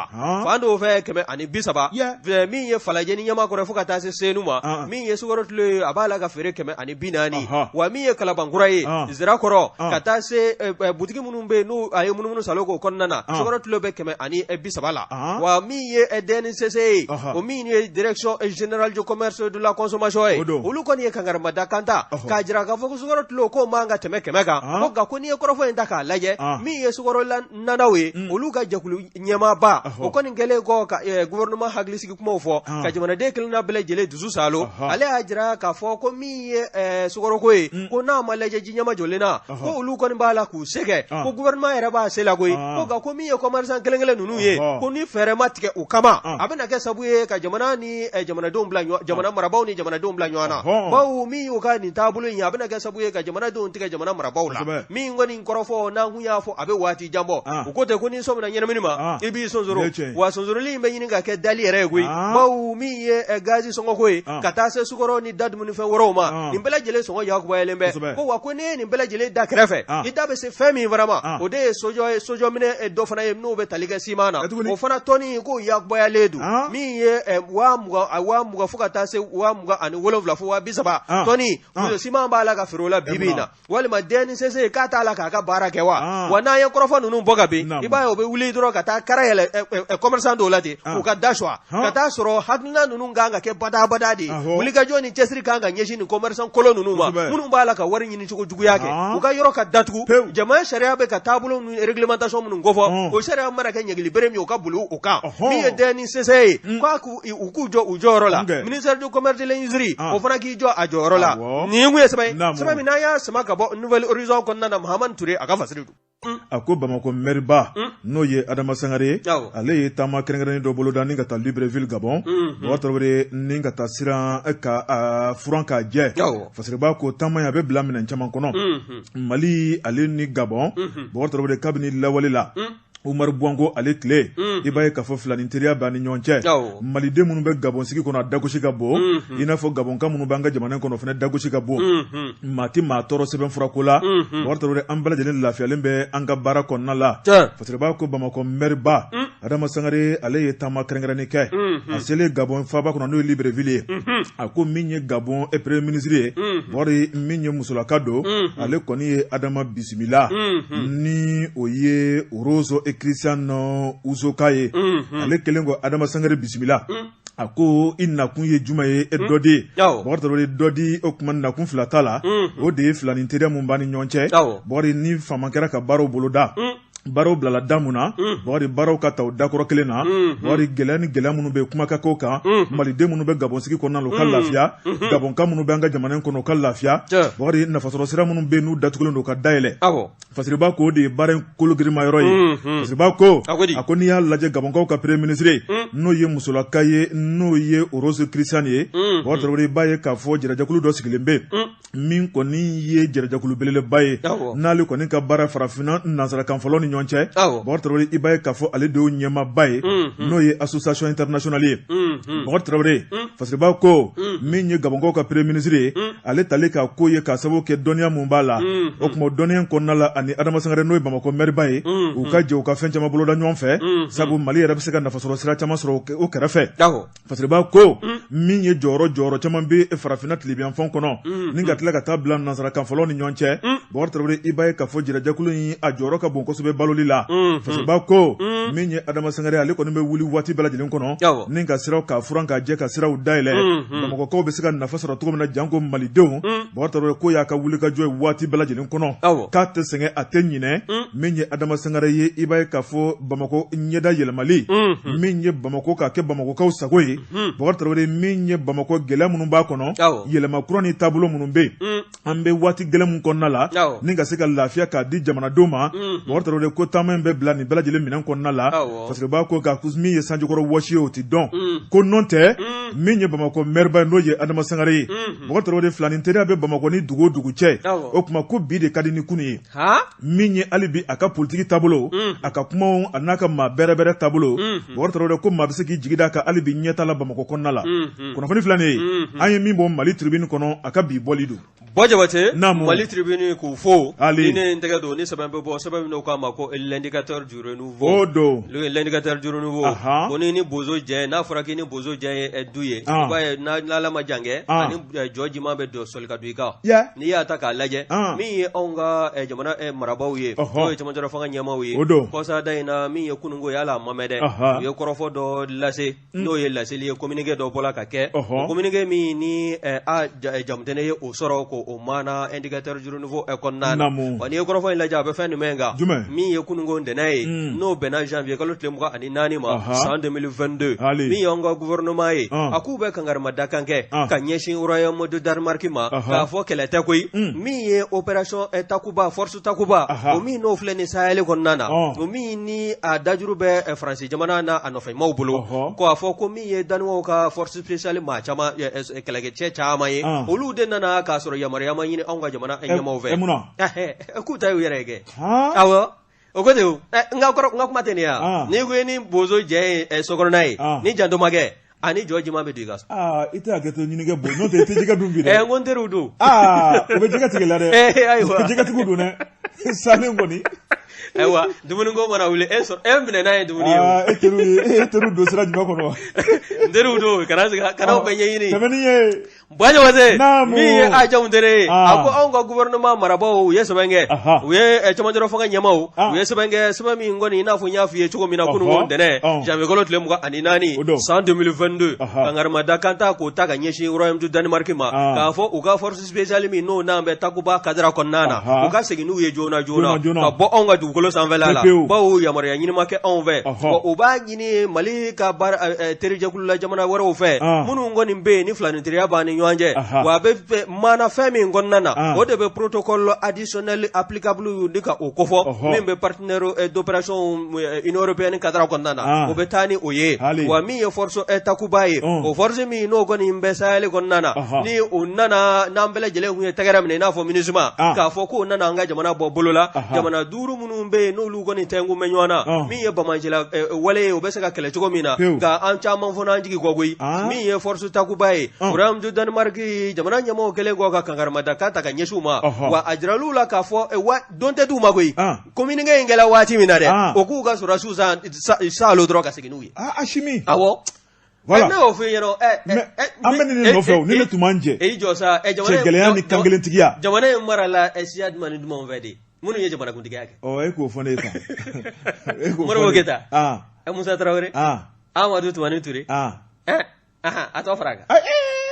fan dɔw fɛ 130 min ye Falajɛ ni Ɲamakɔrɔ fo ka taa se Senu ma min ye sukaro kilo ye a b'a la ka feere 140 wa min ye Kalabankura ye Zirakɔrɔ ka taa se butigi minnu bɛ yen n'u a ye munumunu salo k'o kɔnɔna na sukaro kilo bɛ 130 la wa min ye DNCC ye o min ye direction générale du commerce de la consommation ye olu kɔni ye kangarimada kan ta k'a jira k'a fɔ ko sukaro kilo k'o man ka tɛmɛ 100 kan ko nka ko n'i ye kɔrɔfɔ in ta k'a lajɛ min ye sukaro nanaw ye olu ka jɛkulu ɲɛmaaba o kɔni kɛlen kɔ ka gouvernement hakilisigi kumaw fɔ ka jamanaden kelenna bɛɛ lajɛlen dusu saalo ale y'a jira k'a fɔ ko min ye sukaroko ye ko n'a ma lajɛ ji ɲɛmajɔlen na ko olu kɔni b'a la k'u se kɛ ko gouvernement yɛrɛ b'a se la koyi ko nka ko min ye commerçant kelen kelen ninnu ye ko ni fɛɛrɛ ma tigɛ u kama a bɛna kɛ sabu ye ka jamana ni jamanadenw bila jamana marabaaw ni jamanadenw bila ɲɔgɔn na bawo min y'u ka nin taabolo in ye a bɛna kɛ sabu ye ka jamanadenw tigɛ jamana marabaaw la min kɔni kɔrɔfɔ n'an kun y'a fɔ a bɛ waati jan bɔ u ko ten ko n'i sɔmina ɲɛnamini ma i b'i sonsoro wa sonsoroli in bɛ ɲini ka kɛ dali yɛrɛ ye koyi bawo min ye gazi sɔngɔko ye ka taa se sukaro ni da dumunifɛn wɛrɛw ma nin bɛɛ lajɛlen sɔngɔ yakubayalen bɛ ko wa ko n'i ye nin bɛɛ lajɛlen da kɛrɛfɛ i da bɛ se fɛn min fana ma o de ye sojɔ ye sojɔminɛ dɔ fana ye n'o bɛ tali kɛ siman na o fana tɔni k'o yakubayalen don min ye 20,000 fo ka taa se 27,000 fo 30,000 tɔni siman b'a la ka feere o la bi bi in na walima DNCC k'a t'a la k'a ka baara kɛ wa wa n'an ye kɔrɔfɔ ninnu bɔ ka bin i b'a ye o bɛ wuli dɔrɔn ka taa kara yɛlɛ commerçant dɔw la ten k'u ka da suwa ka taa sɔrɔ hakilina ninnu kan ka kɛ badabada de ye wulikajɔ ni cɛsiri kan ka ɲɛsin nin commerçant kolon ninnu ma minnu b'a la ka wari ɲini cogo juguya kɛ u ka yɔrɔ ka datugu jamana sariya bɛ ka taabolo ni réglementation minnu kofɔ o sariya mana kɛ ɲangili bere min ye o ka boli o kan min ye DNCC ye k'a u k'u jɔ u jɔyɔrɔ la ministère du commerce de l'industrie o fana k'i jɔ a jɔyɔrɔ la nin kun ye sɛbɛn ye sɛbɛn min n'an y'a sama ka bɔ Nouvel Horizon kɔnɔna na Mahamani Ture a ka fasiri don. A ko Bamakɔ mɛriba n'o ye Adama Sangare ye, ale ye taama kɛrɛnkɛrɛnnen dɔ boloda ni ka taa Libreville Gabon, Bubakari Tarawele ni ka taa siran ka furan k'a jɛ, Fasiriba ko taama in a bɛ bila minɛn caman kɔnɔ, Mali ale ni Gabon, Bubakari Tarawele kabini lawale la Umaru Bongo ale tile i b'a ye k'a fɔ filanin teriya b'an ni ɲɔgɔn cɛ maliden minnu bɛ Gabon sigi kɔnɔ a dagosi ka bon i n'a fɔ Gabɔnka minnu b'an ka jamana kɔnɔ fana dagosi ka bon maa tɛ maa tɔɔrɔ sɛbɛn furako la Bubakari Tarawele an bɛɛ lajɛlen lafiyalen bɛ an ka baara kɔnɔna la Fasiriba ko Bamakɔ mɛriba Adama Sangare ale ye taama kɛrɛnkɛrɛnnen kɛ a selen Gabɔn faaba kɔnɔ n'o ye Libreville ye a ko min ye Gabɔn premier ministre ye Bubakari min ye musolaka don ale kɔni ye Adama bisimila ni o ye Rose Christiane Uzoka ye ale kɛlen ko Adama Sangare bisimila a ko i nakun ye jumɛn ye e dɔ di Bubakari Tarawele dɔ di o tuma nakun fila t'a la o de ye filanin teriya min b'an ni ɲɔgɔn cɛ Bubakari ni faama kɛra ka baaraw boloda baaraw bilala da mun na Bubakari baaraw ka ta o dakɔrɔ kelen na Bubakari gɛlɛya ni gɛlɛya minnu bɛ kuma ka k'o kan maliden minnu bɛ Gabɔn sigi kɔnɔna la u ka lafiya Gabɔnka minnu bɛ an ka jamana in kɔnɔ u ka lafiya Bubakari nafasɔrɔ sira minnu bɛ yen n'u datugulen don u ka dayɛlɛ Fasiriba ko o de ye baara in kologirima yɔrɔ ye Fasiriba ko a ko n'i y'a lajɛ Gabɔnkaw ka premier ministre n'o ye musolaka ye n'o ye Rose Christiane ye Bubakari Tarawele i b'a ye k'a fɔ jɛrɛjɛkulu dɔ sigilen bɛ min kɔni ye jɛrɛjɛkulu belebeleba ye n'ale kɔni ka baara farafinna nansarakanfɔlaw ni ɲɔgɔn cɛ Bubakari Tarawele i b'a ye k'a fɔ ale de y'o ɲɛmaaba ye n'o ye association internationale ye Bubakari Tarawele Fasiriba ko min ye Gabɔnkaw ka premier ministre ye ale talen ka ko ye k'a sababu kɛ dɔnniya mun b'a la o tuma dɔnniya kɔnɔna la ani Adama Sangare n'o ye Bamakɔ mɛriba ye u ka jɛ u ka fɛn caman boloda ɲɔgɔn fɛ sabu Mali yɛrɛ bɛ se ka nafasɔrɔ sira caman sɔrɔ o kɛrɛfɛ Fasiriba ko min ye jɔyɔrɔ caman bɛ farafinna tilebinyanfan kɔnɔ ni ka tila tila ka taa bila nansarakanfɔlaw ni ɲɔgɔn cɛ. Bɔkari Tarawele, i b'a ye k'a fɔ jirajɛkulu in a jɔyɔrɔ ka bon kosɛbɛ baloli la. Fasiriba ko min ye Adama Sangare, ale kɔni bɛ wuli waati bɛɛ lajɛlen kɔnɔ ni ka siraw ka furan ka jɛ ka siraw dayɛlɛ, Bamakɔkaw bɛ se ka nafa sɔrɔ cogo min na, janko Malidenw. Bɔkari Tarawele ko y'a ka wulikajɔ ye waati bɛɛ lajɛlen kɔnɔ, k'a tɛ sɛgɛn, a tɛ ɲinɛ. Min ye Adama Sangare ye, i b'a ye k'a fɔ Bamakɔ ɲɛda yɛlɛmali, min ye Bamakɔ k'a kɛ Bamakɔkaw sago ye. Bɔkari Tarawele, min ye Bamakɔ gɛlɛya minnu b'a kɔnɔ, yɛlɛma kura ni taabolo minnu bɛ yen, an bɛ waati gɛlɛn min kɔnɔna la, ni ka se ka lafiya k'a di jamanadenw ma. Bɔkari Tarawele ko taama in bɛ bila nin bɛɛ lajɛlen minɛn kɔnɔna la. Fasiriba ko ka min ye sanjikɔrɔ wɔsi ye, o tɛ dɔn ko nɔ tɛ. Min ye Bamakɔ mɛriba ye, n'o ye Adama Sangare ye, Bɔkari Tarawele, filanin teriya bɛ Bamakɔ ni dugu o dugu cɛ, o tuma ko bi de ka di ni kunun ye. Min ye hali bi a ka politiki taabolo, a ka kumaw, a n'a ka maa bɛrɛbɛrɛ taabolo, Bɔkari Tarawele ko maa bɛ se k'i jigi d'a kan hali bi ɲɛtaa la Bamakɔ kɔnɔna la. Kunnafoni filɛ nin ye, an ye min bɔ Mali Tribune kɔnɔ, a ka bi bɔli don. Bɔ Jabate, Mali Tribune k'u fo. Ni ne ye n tɛgɛ don ni sɛbɛn bɛ bɔ, sɛbɛn min n'u k'a ma ko L'Indicateur du Renouveau. O don. L'Indicateur du Renouveau. Ko ni bozo jɛ, n'a fɔra k'i ni bozo jɛ ye du ye, i b'a ye n'Ala ma jan kɛ, ani jɔ jiman bɛ don sɔli ka don i kan. N'i y'a ta k'a lajɛ, min ye anw ka jamana marabaaw ye, n'o ye cɛmancɛla fanga ɲɛmaaw ye, kɔsada in na, min ye kununko ye, hali a ma mɛn dɛ, u ye kɔrɔfɔ dɔ lase. N'o ye laseli ye, communiqué dɔ bɔla ka kɛ, o communiqué min ni a Jamutɛnɛ ye o sɔrɔ ko o maana Indicateur du Renouveau kɔnɔna na. Wa n'i ye kɔrɔfɔ in lajɛ, a bɛ fɛn jumɛn kan? Min ye kununko ntɛnɛn ye, n'o bɛnna janvier kalo tile 24 ma san 2022, min y'anw ka gouvernement ye, a k'u bɛ kankarimadakan kɛ ka ɲɛsin royaume de Danemark ma, k'a fɔ kɛlɛ tɛ koyi. Min ye opération Takuba, force Takuba, o min n'o filɛ nin Sahel kɔnɔna na, o min ni a dajuru bɛ Faransi jamana n'a nɔfɛmaaw bolo, ko a fɔ ko min ye Danois ka force spéciale maa caman, kɛlɛkɛcɛ caman ye, olu de nana k'a sɔrɔ yamaruya ma ɲini anw ka jamana ɲɛmaaw fɛ, k'u ta y'u yɛrɛ ye kɛ. Awɔ, o ko ten, n ka kuma tɛ nin ye wa? N'i ko i ni bozo jɛ ye sokɔnɔna ye, ni janto ma kɛ, ani jɔ jiman bɛ don i ka so. Aa, i tɛ hakɛ to ɲini kɛ bon, n'o tɛ i tɛ jɛgɛ dun bi dɛ. Ɛ, n ko n teriw don. Aa, u bɛ jɛgɛ tigɛ la dɛ. Ayiwa. Jɛgɛtigiw don dɛ. Salen kɔni. Ayiwa, dumuniko mana wuli, e sɔrɔ e minɛ n'a ye dumuni ye. Aa, e teriw ye e teriw don sira jumɛn kɔnɔ? N teriw don, kana kana bɛɛ ɲɛɲini. Tɛmɛ ni ye. Bajabate, min ye a Jamutɛnɛ ye, a ko anw ka gouvernement marabaaw, u ye sɛbɛn kɛ, u ye cɛmancɛla fanga ɲɛmaaw, u ye sɛbɛn kɛ, sɛbɛn min kɔni i n'a fɔ n y'a f'i ye cogo min na kununko ntɛnɛn janvier kalo tile 24 san 2022, kankarimadakan ta k'o ta ka ɲɛsin royaume du Danemark ma, k'a fɔ u ka force spéciale min n'o n'an bɛ Takuba cadre kɔnɔna na, u ka segin n'u ye joona joona ka bɔ anw ka dugukolo sanfɛla la, bawo yamaruya ɲini ma kɛ anw fɛ. U b'a ɲini Mali ka terijɛkulu la jamana wɛrɛw fɛ minnu kɔni bɛ yen ni filaninteriya b'an ni ɲɔgɔn cɛ, wa a bɛ maana fɛn min kɔnɔna na, o de bɛ protocole additionnel applicable ni ka o kofɔ, min bɛ partenaire d'opération Union européenne cadre kɔnɔna na, o bɛ taa ni o ye. Wa min ye force Takuba ye, o force min n'o kɔni bɛ Sahel kɔnɔna na, ni o nana n'an bɛɛ lajɛlen tun ye tɛgɛrɛ minɛ i n'a fɔ MINUSMA, k'a fɔ k'o nana an ka jamana bɔ bolo la, jamana duuru minnu bɛ yen n'olu kɔni tɛnkun bɛ ɲɔgɔn na, min ye banbaanciya wale ye, o bɛ se ka kɛlɛ cogo min na, nka an caman fana an jigi kɔ koyi. Min ye force Takuba ye, royaume du Danemark jamana ɲɛmɔgɔw kɛlen kɔ ka kankarimadakan ta ka ɲɛsin u ma, wa a jiral'u la k'a fɔ wa don tɛ d'u ma koyi. Communiqué in kɛla waati min na dɛ, o k'u ka sɔrɔdasiw saalo dɔrɔn ka segin n'u ye. Asimi. Awɔ. Voilà. Ne y'o f'i ɲɛna. An bɛ nin de nɔfɛ o, ni ne tun b'an jɛ. I jɔ sa. Cɛ gɛlɛya ni kankelentigiya. Jamana in marala siya jumɛn ni jumɛnw fɛ de? Minnu ye jamanakuntigiya kɛ. Ɔ, e k'o fɔ ne ye tan. Modibo Keyita. Musa Tarawele. Amadu Tumani Ture. A tɔ fara a kan.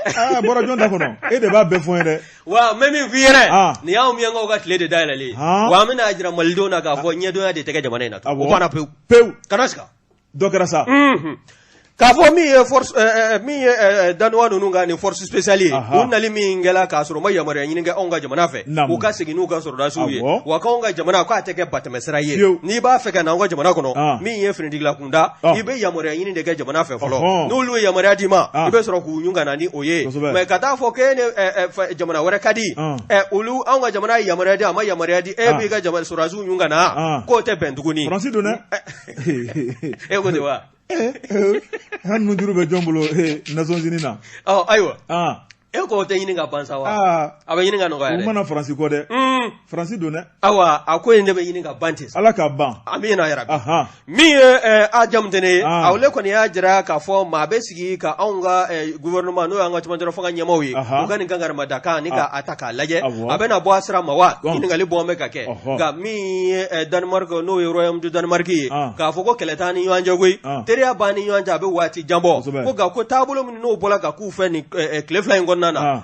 A bɔra jɔn da kɔnɔ? E de b'a bɛɛ fɔ n ye dɛ. Wa n bɛ min f'i ɲɛna, nin y'anw miyankaw ka tile de dayɛlɛlen ye. Wa an bɛna a jira malidenw na k'a fɔ ɲɛdɔnya de tɛ kɛ jamana in na. O banna pewu. Pewu. Kana siga. Dɔ kɛra sa. K'a fɔ min ye force min ye Danois ninnu ka nin force spéciale ye, u nali min kɛla k'a sɔrɔ u ma yamaruya ɲini kɛ anw ka jamana fɛ, u ka segin n'u ka sɔrɔdasiw ye, wa k'anw ka jamana k'a tɛ kɛ batɛmɛsira ye. N'i b'a fɛ ka na anw ka jamana kɔnɔ, min ye finitigila kunda, i bɛ yamaruya ɲini de kɛ jamana fɛ fɔlɔ. N'olu ye yamaruya d'i ma, i bɛ sɔrɔ k'u ɲun ka na ni o ye. Mais ka taa fɔ k'e ni jamana wɛrɛ ka di, olu anw ka jamana ye yamaruya di, a ma yamaruya di, e b'i ka sɔrɔdasiw ɲun ka na, k'o tɛ bɛn tuguni. Faransi don dɛ. E ko ten wa? An nujuru bɛ jɔn bolo Nations Unies na? Ayiwa. E ko tɛ ɲini ka ban sa wa a bɛ ɲini ka nɔgɔya dɛ u mana Faransi kɔ dɛ Faransi don dɛ ayiwa a ko in de bɛ ɲini ka ban ten Ala k'a ban amiina yarabi min ye a Jamutɛnɛ ye ale kɔni y'a jira k'a fɔ maa bɛ sigi ka anw ka gouvernement n'o y'an ka cɛmancɛ fanga ɲɛmaaw ye u ka nin kankarimadakan ni k'a ta k'a lajɛ a bɛna bɔ a sira ma wa ɲininkali bɔ bɛ ka kɛ nka min ye Danemark n'o ye royaume du Danemark ye k'a fɔ ko kɛlɛ t'an ni ɲɔgɔn cɛ koyi teriya b'an ni ɲɔgɔn cɛ a bɛ waati jan bɔ ko nka ko taabolo min n'o bɔra ka k'u fɛ nin tile fila in kɔnɔna na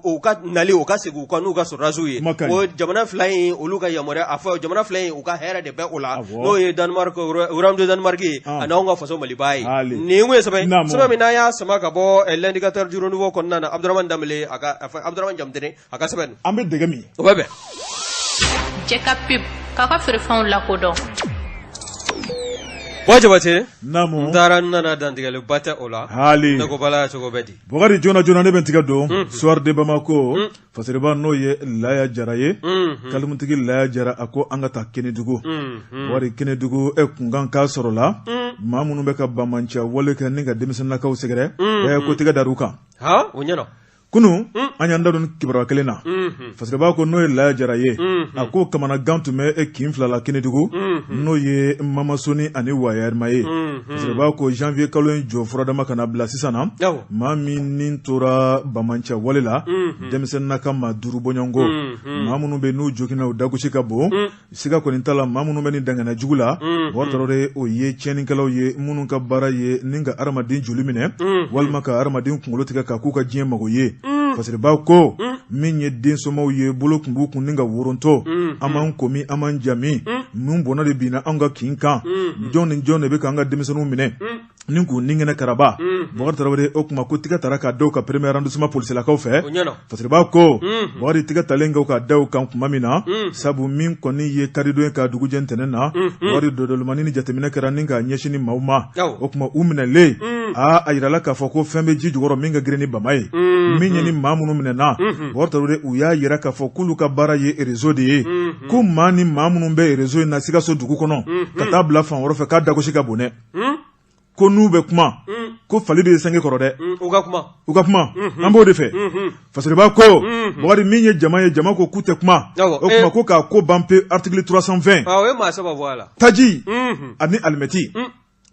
u ka nali u ka segin u kan n'u ka sɔrɔdasiw ye o jamana fila in olu ka yamaruya a fɔ jamana fila in u ka hɛrɛ de bɛ o la n'o ye Danemark royaume du Danemark ye ani anw ka faso Maliba ye nin ye sɛbɛn sɛbɛn min n'an y'a sama ka bɔ l'indicateur du renouveau kɔnɔna na Abdramane Danbele a ka Abdramane Jamutɛnɛ a ka sɛbɛn an bɛ dɛgɛ min o bɛ bɛn Jɛ ka pub k'a ka feerefɛnw lakodɔn Buwa Jabate n taara n nana dantigɛliba tɛ o la hali ne ko bala cogo bɛ di Bukari joona joona ne bɛ n tigɛ don Soir de Bamako Fasiriba n'o ye Laya Jara ye kalimutigi Laya Jara a ko an ka taa Kenedugu Bukari Kenedugu e kunkan k'a sɔrɔla maa minnu bɛ ka banbaanciya wale kɛ ni ka denmisɛnninnakaw sɛgɛrɛ ko tigɛ dar'u kan o ɲɛna Kunun an y'an da don kibaruya kelen na Fasiriba ko n'o ye Laya Jara ye a ko kamanagan tun bɛ e kin fila la Kenedugu n'o ye Mamasoni ani Wayɛrɛma ye Fasiriba ko janvier kalo in jɔ furadama ka na bila sisan na maa min ni tora banbaanciya wale la denmisɛnninnaka maa duuru bɔɲɔgɔnko maa minnu bɛ n'u joginna u dagosi ka bon siga kɔni t'a la maa minnu bɛ nin danganiya jugu la Bukari Tarawele o ye tiɲɛnikɛlaw ye minnu ka baara ye ni ka hadamaden joli minɛ walima ka hadamaden kunkolo tigɛ ka k'u ka diɲɛ mago ye Fasiriba ko min ye densomaw ye bolo tun b'u kun ni ka woronto an b'an ko min an b'an ja min ninnu bɔnna de binna anw ka kin kan jɔn ni jɔn de bɛ k'an ka denmisɛnninw minɛ ni k'u ni kɛnɛ karaba Bukari Tarawele o tuma ko tigɛ tara ka da u kan premier arrondissement polisilakaw fɛ Fasiriba ko Bukari tigɛ talen kɔ ka da u kan tuma min na sabu min kɔni ye karidon ye ka dugujɛ ntɛnɛn na Bukari dɔdɔlimani ni jateminɛ kɛra ni ka ɲɛsin ni maaw ma o tuma u minɛlen aa a yirala k'a fɔ ko fɛn bɛ ji jukɔrɔ min ka girin ni bama ye min ye ni maa minnu minɛna Bukari Tarawele u y'a yira k'a fɔ k'olu ka baara ye réseau de ye ko maa ni maa minnu bɛ réseau in na Sikaso dugu kɔnɔ ka taa bila fan wɛrɛ fɛ k'a dagosi ka bon dɛ ko n'u bɛ kuma ko fali bɛ sange kɔrɔ dɛ u ka kuma u ka kuma an b'o de fɛ Fasiriba ko Bukari min ye jama ye jama ko k'u tɛ kuma o tuma ko k'a ko ban pe article 320 taji ani alimɛti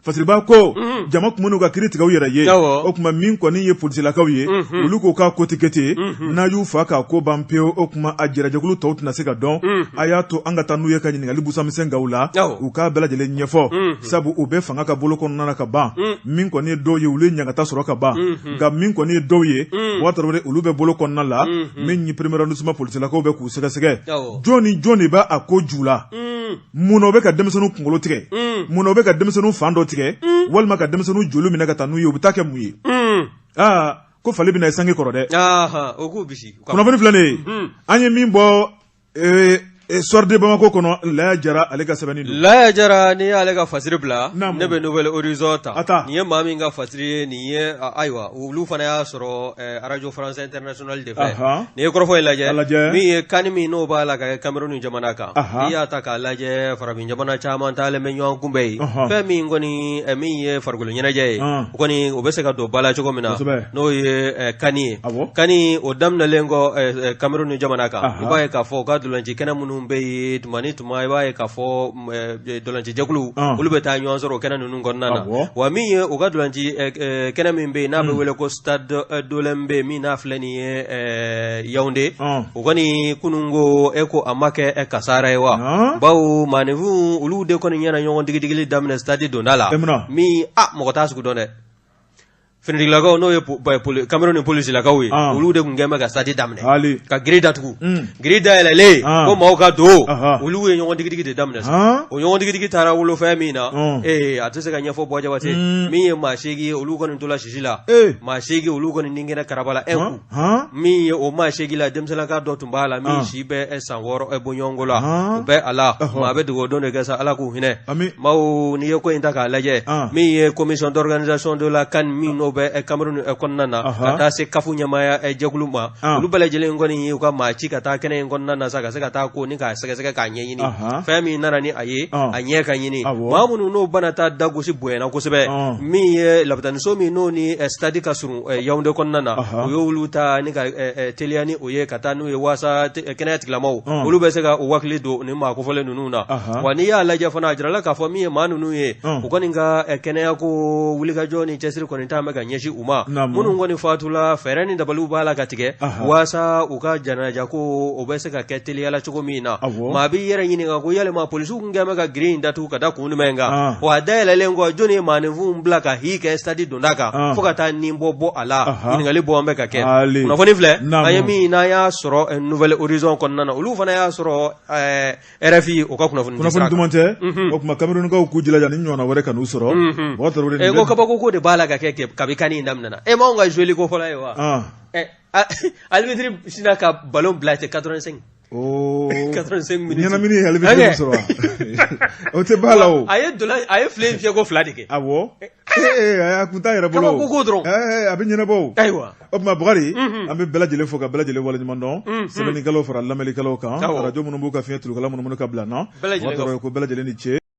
Fasiriba ko jama tun n'u ka kiri tigɛ u yɛrɛ ye o tuma min kɔni ye polisilakaw ye olu ko k'a ko tɛ kɛ ten n'a y'u fa k'a ko ban pewu o tuma a jɛrɛjɛkulu tɔw tɛna se ka dɔn a y'a to an ka taa n'u ye ka ɲininkali busamisɛn k'u la u k'a bɛɛ lajɛlen ɲɛfɔ sabu u bɛ fanga ka bolo kɔnɔna na ka ban min kɔni ye dɔw ye olu ye ɲangata sɔrɔ ka ban nka min kɔni ye dɔw ye Bukari Tarawele olu bɛ bolo kɔnɔna la min ye premier arrondissement polisilakaw bɛ k'u sɛgɛsɛgɛ jɔn ni jɔn de b'a a ko ju la mun na u bɛ ka denmisɛnninw kunkolo tigɛ mun na u bɛ ka denmisɛnninw fan dɔ tigɛ walima ka denmisɛnninw joli minɛ ka taa n'u ye u bɛ taa kɛ mun ye aa ko fali bɛna sange kɔrɔ dɛ kunnafoni filɛ nin ye an ye min bɔ Soir de Bamako kɔnɔ Laya Jara ale ka sɛbɛnni don. Laya Jara n'i y'ale ka fasiri bila, naamu, ne bɛ Nouvel Horizon ta, a ta, nin ye maa min ka fasiri ye nin ye ayiwa olu fana y'a sɔrɔ Radio France Internationale de fɛ, anhan, n'i ye kɔrɔfɔ in lajɛ, a lajɛ, min ye CAN min n'o b'a la ka kɛ Cameroun jamana kan, anhan, n'i y'a ta k'a lajɛ farafin jamana caman taalen bɛ ɲɔgɔn kunbɛn yen, ɔnhɔn, fɛn min kɔni min ye farikolo ɲɛnajɛ ye, ɔn, o kɔni o bɛ se ka don ba la cogo min na, kosɛbɛ. N'o ye CAN ye CAN o daminɛlen kɔ Cameroun jamana kan i b'a ye k'a fɔ u ka ntolaci kɛnɛ minnu bɛ yen tuma ni tuma i b'a ye k'a fɔ ntolacijɛkulu olu bɛ taa ɲɔgɔn sɔrɔ kɛnɛ ninnu kɔnɔna na wa min ye u ka ntolaci kɛnɛ min bɛ yen n'a bɛ wele ko stade d'Olembe min n'a filɛ nin ye Yaoundé o kɔni kunun ko e ko a ma kɛ kasara ye wa bawo maaninfinw olu de kɔni ɲɛna ɲɔgɔn digidigili daminɛ stade donda la min mɔgɔ t'a sugu dɔn dɛ Finitigilakaw n'o ye Cameroun polisilakaw ye olu de tun kɛlen bɛ ka stade daminɛ ka grille datugu grille dayɛlɛlen ko maaw ka don olu ye ɲɔgɔn digidigi de daminɛ sa o ɲɔgɔn digidigi taara wolo fɛn min na ee a tɛ se ka ɲɛfɔ Buwa Jabate min ye maa 8 ye olu kɔni tola sisi la maa 8 olu kɔni ni kɛnɛ karaba la un coup min ye o maa 8 la denmisɛnninka dɔ tun b'a la min si bɛ san 6 bɔɲɔgɔnko la o bɛ a la maa bɛ dugawu don de kɛ sa Ala k'u hinɛ maaw n'i ye ko in ta k'a lajɛ min ye commission d'organisation de la CAN min n'o bɛ Cameroun kɔnɔna na ka taa se CAF ɲɛmaaya jɛkulu ma olu bɛɛ lajɛlen kɔni y'u ka maa ci ka taa kɛnɛ in kɔnɔna na sa ka se ka taa ko ni k'a sɛgɛsɛgɛ k'a ɲɛɲini fɛn min nana ni a ye a ɲɛ ka ɲini maa minnu n'o bana ta dagosi bonyana kosɛbɛ min ye lapitaniso min n'o ni stade ka surun Yaoundé kɔnɔna na u y'olu ta ni ka teliya ni o ye ka taa n'u ye waasa kɛnɛya tigilamaaw olu bɛ se ka u hakili don nin maa kofɔlen ninnu na wa n'i y'a lajɛ fana a jirala k'a fɔ min ye maa ninnu ye u kɔni ka kɛnɛya ko wulikajɔ ni cɛsiri kɔni taa bɛ ka ɲɛsin u ma minnu kɔni fatula fɛɛrɛ ni dabaliw b'a la ka tigɛ waasa u ka janaja ko o bɛ se ka kɛ teliya la cogo min na maa b'i yɛrɛ ɲininka ko yalima polisiw tun kɛlen bɛ ka grille in datugu ka da kun jumɛn kan wa a dayɛlɛlen kɔ jɔnni ye maaninfinw bila ka hi kɛ stade donda kan fo ka taa ni bɔ bɔ a la ɲininkali bɔ bɛ ka kɛ kunnafoni filɛ an ye min n'an y'a sɔrɔ Nouvel Horizon kɔnɔna na olu fana y'a sɔrɔ RFI o ka kunnafoni kunnafoni duman tɛ o tuma Camerounkaw k'u jilaja nin ɲɔgɔnna wɛrɛ kan'u sɔrɔ ko kabako ko de b'a la ka kɛ kabi CAN in daminɛna e m'anw ka jouer ko fɔlɔ ye wa arbitre sinna ka ballon bila ten 85 85 minutes ɲɛnamini ye arbitre sɔrɔ o tɛ b'a la o a ye a ye filen fiyɛ ko fila de kɛ awɔ a kun t'a yɛrɛ bolo kabako ko dɔrɔn a bɛ ɲɛnabɔ ayiwa o tuma Bukari an bɛ bɛɛ lajɛlen fo ka bɛɛ lajɛlen waleɲuman dɔn sɛbɛnnikɛlaw fara lamɛnnikɛlaw kan arajo minnu b'u ka fiɲɛ turukala minnu ka bila na ko bɛɛ lajɛlen ni ce.